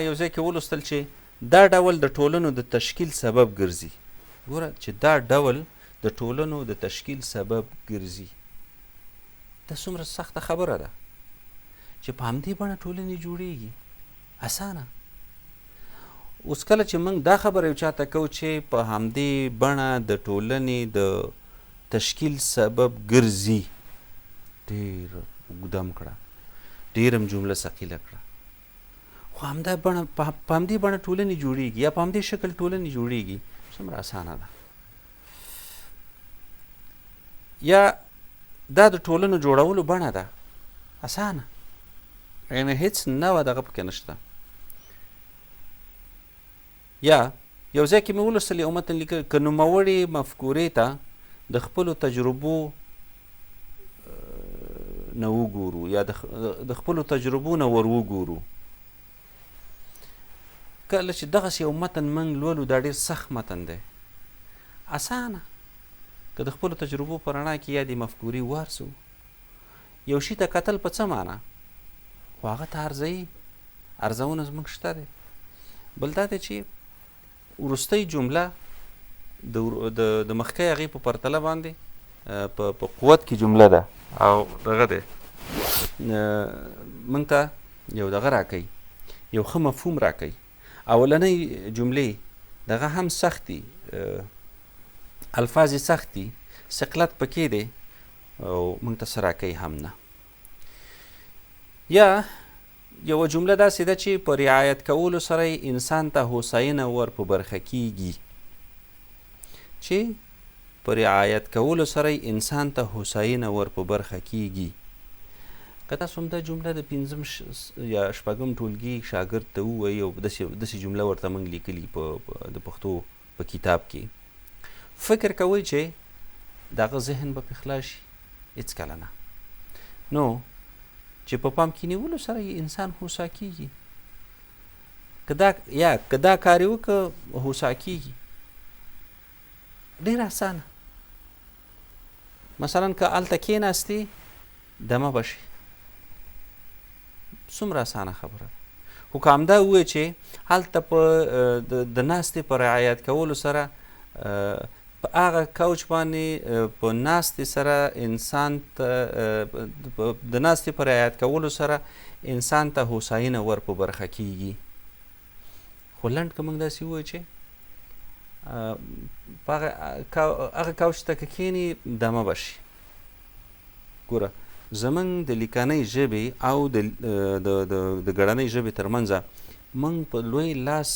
یو ځای کې ولوستل چې دا ډول د ټولنو د تشکیل سبب ګرځي. ګوره چې دا ډول د ټولنو د تشکیل سبب ګرځي، دا څومره سخته خبره ده چې په همدې بڼه ټولنې جوړیږي. اسانه. اوس کله چې موږ دا خبره یو چاته کوو چې په همدې بڼه د ټولنې د تشکیل سبب ګرځي، ډېر اوږده هم کړه، ډېر هم جمله ثقیله کړه، خو همدا بڼه په همدې بڼه ټولنې جوړیږي یا په همدې شکل ټولنې جوړیږي، څومره اسانه ده. یا دا د ټولنو جوړولو بڼه ده، اسانه، یعنې هیڅ نوه دغه پکې نشته. یا یو ځای کې مې ولوستل یو متن لیکل که نوموړې مفکورې ته د خپلو تجربو نه وګورو یا د خپلو تجربو نه ور وګورو. کله چې دغسې یو متن موږ لولو، دا ډېر سخت متن دی، اسانه که د خپلو تجربو په رڼا کې یادې مفکورې وارزو. یو شي ته کتل په څه معنا، خو هغه ته ارزوي، ارزونه زموږ شته دی. بل دا دی چې وروستۍ جمله د مخکې هغې په پرتله باندې په قوت کې جمله ده او دغه دی موږ ته یو دغه راکوي، یو ښه مفهوم راکوي. اولنۍ جملې دغه هم سخت دي، الفاظ یې سخت دي، ثقلت پکې دی او موږ ته څه راکوي هم نه. یا یوه جمله داسې ده چې په رعایت کولو سره یې انسان ته هوساینه ور په برخه کیږي، چې په رعایت کولو سره یې انسان ته هوساینه ور په برخه کیږي. که تاسو همدا جمله د پنځم یا شپږم ټولګي شاګرد ته ووایي او داسې جمله ورته موږ لیکلي په د پښتو په کتاب کې، فکر کوئ چې د هغه ذهن به پرې خلاص شي؟ هېڅکله نه. نو چې په پام کې نیولو سره یې انسان هوسا کیږي، که دا کار یې وکړ هوسا کیږي، ډېر اسانه. مثلا که هلته کښېناستې دمه به شي، څومره اسانه خبره ده. خو که همدا ووایي چې هلته په د ناستې په رعایت کولو سره په هغه کوچ باندې په ناستې سره انسان ته د ناستې په رعایت کولو سره انسان ته هوساینه ور په برخه کیږي. خو لنډ که موږ داسې ووایو چې په هغه کوچ ته که کښېنې دمه به شي. ګوره زمونږ د لیکنۍ ژبې او د د ګړنۍ ژبې ترمنځ موږ په لوی لاس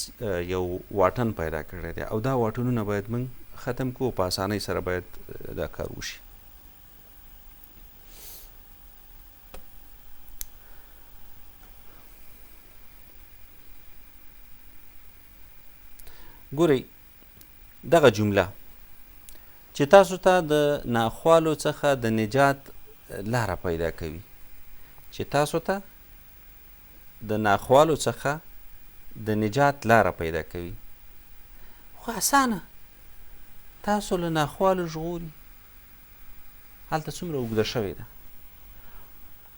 یو واټن پیدا کړی دی او دا واټنونه باید موږ ختم کړو، په اسانۍ سره باید دا کار وشي. ګورئ دغه جمله چې تاسو ته د ناخوالو څخه د نجات لاره پیدا کوي، چې تاسو ته د ناخوالو څخه د نجات لاره پیدا کوي، خو اسانه تاسو له ناخوالو ژغوري. هلته څومره اوږده شوې ده،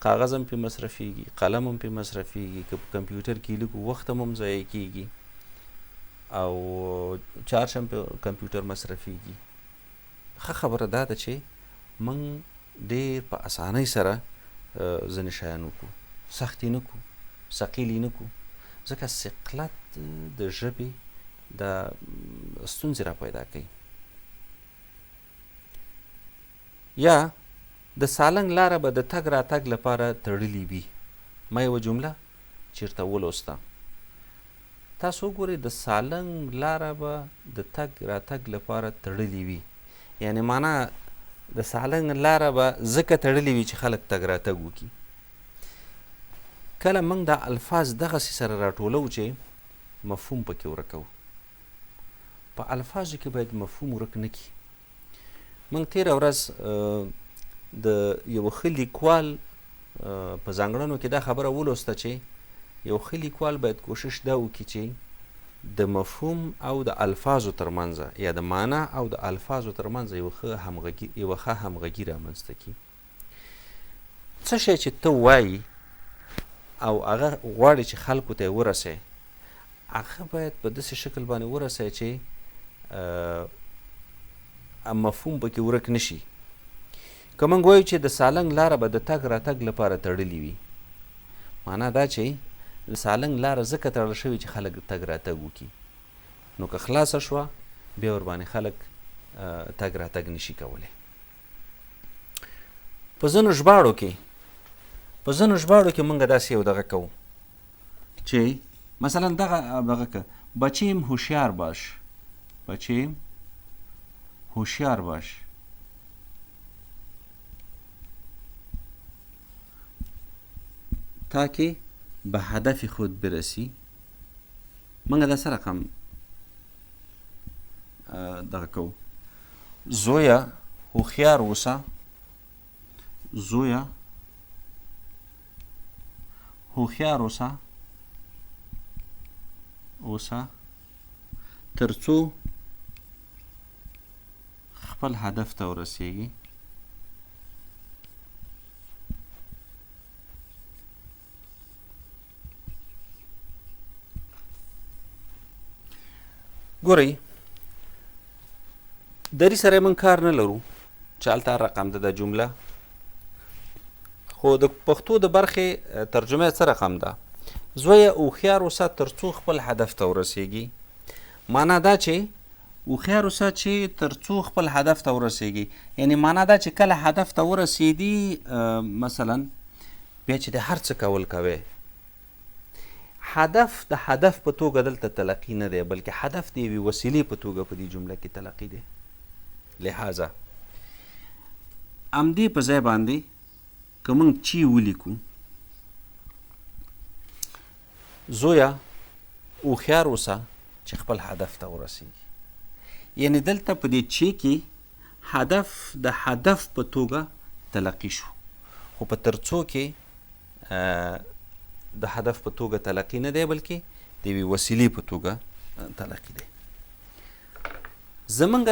کاغذ هم پې مصرفیږي، قلم هم پې مصرفیږي، که په کمپیوټر کې لیکو وخت هم ضایع کیږي او چارج هم په کمپیوټر مصرفیږي. ښه خبره دا ده چې موږ ډېر په اسانۍ سره ځینې شیان وکړو، سخت یې نه کړو، ثقیل یې نه کړو، ځکه ثقلت د ژبې د ستونزې را پیدا کوي. یا د سالنګ لاره به د تګ راتګ لپاره تړلې وي. ما یوه جمله چیرته ولوسته، تاسو وګورئ، د سالنګ لاره به د تګ راتګ لپاره تړلې وي، یعنې معنا د سالنګ لاره به ځکه تړلې وي چې خلک تګ راتګ وکړي. کله موږ دا الفاظ دغسې سره راټولوو چې مفهوم پکې ورکوو، په الفاظو کې باید مفهوم ورک نه کړي. موږ تېره ورځ د یوه ښه لیکوال په ځانګړنو کې دا خبره ولوسته چې یو ښه لیکوال باید کوشش دا وکړي چې د مفهوم او د الفاظو ترمنځ یا د معنا او د الفاظو ترمنځ یوه ښه همغږي رامنځته کړي. څه شی چې ته وایي او هغه غواړي چې خلکو ته یې ورسوې، هغه باید په داسې شکل باندې ورسوي چې مفهوم پکې ورک نشي. که موږ وایو چې د سالنګ لاره به د تګ راتګ لپاره تړلې وي، معنا دا چې د سالنګ لاره ځکه تړل شوې چې خلک تګ راتګ وکړي، نو که خلاصه شوه بیا ورباندې خلک تګ راتګ نشي کولی. په ځینو ژباړو کې په ځینو ژباړو کې موږ داسې یو دغه کوو چې مثلا دغه دغه که بچیم هوښیار باش، بچیم هوښیار باش، تاکه به هدف خود برسی. موږ دا څه رقم دغه کوو؟ زویه هوښیار اوسه، زویه هوښیار اوسه اوسه تر څو خپل هدف ته ورسیږي. ګورئ دري سره موږ کار نه لرو چې هلته هر رقم ده دا جمله، خو د پښتو د برخې ترجمه څه رقم ده؟ زویه هوښیار اوسه تر څو خپل هدف ته ورسیږي. معنا دا چې هوښیار اوسه چې تر څو خپل هدف ته ورسیږي، یعنی معنا دا چې کله هدف ته ورسیدي مثلا بیا چې د هر څه کول کوي، هدف د هدف په توګه دلته تلقي نه دی، بلکې هدف د یوې وسیلې په توګه په دې جمله کې تلقي دی. لہذا همدې په ځای باندې که موږ چی ولیکو، زویه هوښیار اوسه چې خپل هدف ته ورسیږي، یعنی دلته په دې چی کې هدف د هدف په توګه تلقي شو، خو په ترڅو کې د هدف په توګه تلقي نه دی، بلکې د یوې وسیلې په توګه تلقي دی. زمونږ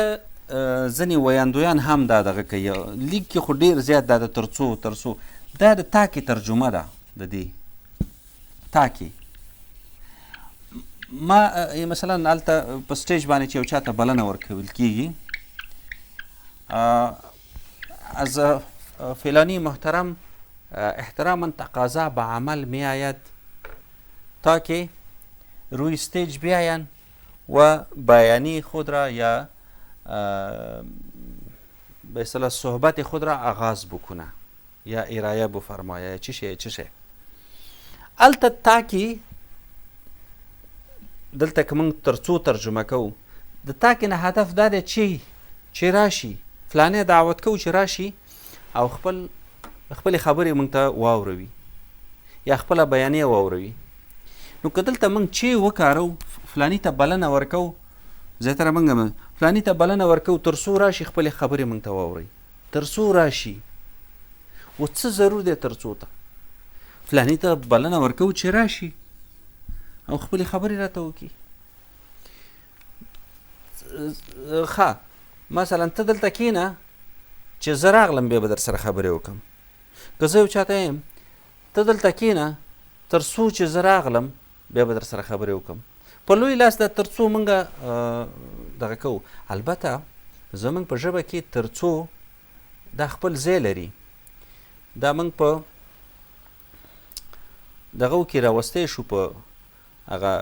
ځینې ویاندویان هم دا دغه کوي، لیک کې خو ډېر زیات دا د ترڅو ترڅو دا د تاکې ترجمه ده. د دې تاکې ما مثلا هلته په سټیج باندې چې یو چا ته بلنه ورکول کېږي، از فلانی محترم احتراما تقاضا به عمل می آید تا که روی ستیج بیاین و بیانی خود را یا به اصطلاح صحبت خود را آغاز بکنه یا ارائه بفرمایه چی شی چی شی. هلته تاکې دلته که موږ تر څو ترجمه کوو، د تاکې نه هدف دا دی چې راشي فلانی دعوت کوو چې راشي او خپلې خبرې موږ ته واوروي یا خپله بیانیه واوروي. نو که دلته موږ چې وکارو، فلانی ته بلنه ورکوو، زیاتره موږ فلانی ته بلنه ورکوو تر څو راشي خپلې خبرې موږ ته واوري، تر څو راشي. و څه ضرور دی تر څو ته؟ فلانی ته بلنه ورکوو چې راشي او خپلې خبرې راته وکړي. ښه مثلا ته دلته کښېنه چې زه راغلم بیا به در سره خبرې وکړم. که زه یو چا ته یم ته دلته کښېنه تر څو چې زه راغلم بیا به در سره خبرې وکړم، په لوی لاس دا تر څو موږ دغه کوو. البته زموږ په ژبه کې تر څو دا خپل ځای لري، دا موږ په دغو کې راوستی شو، په هغه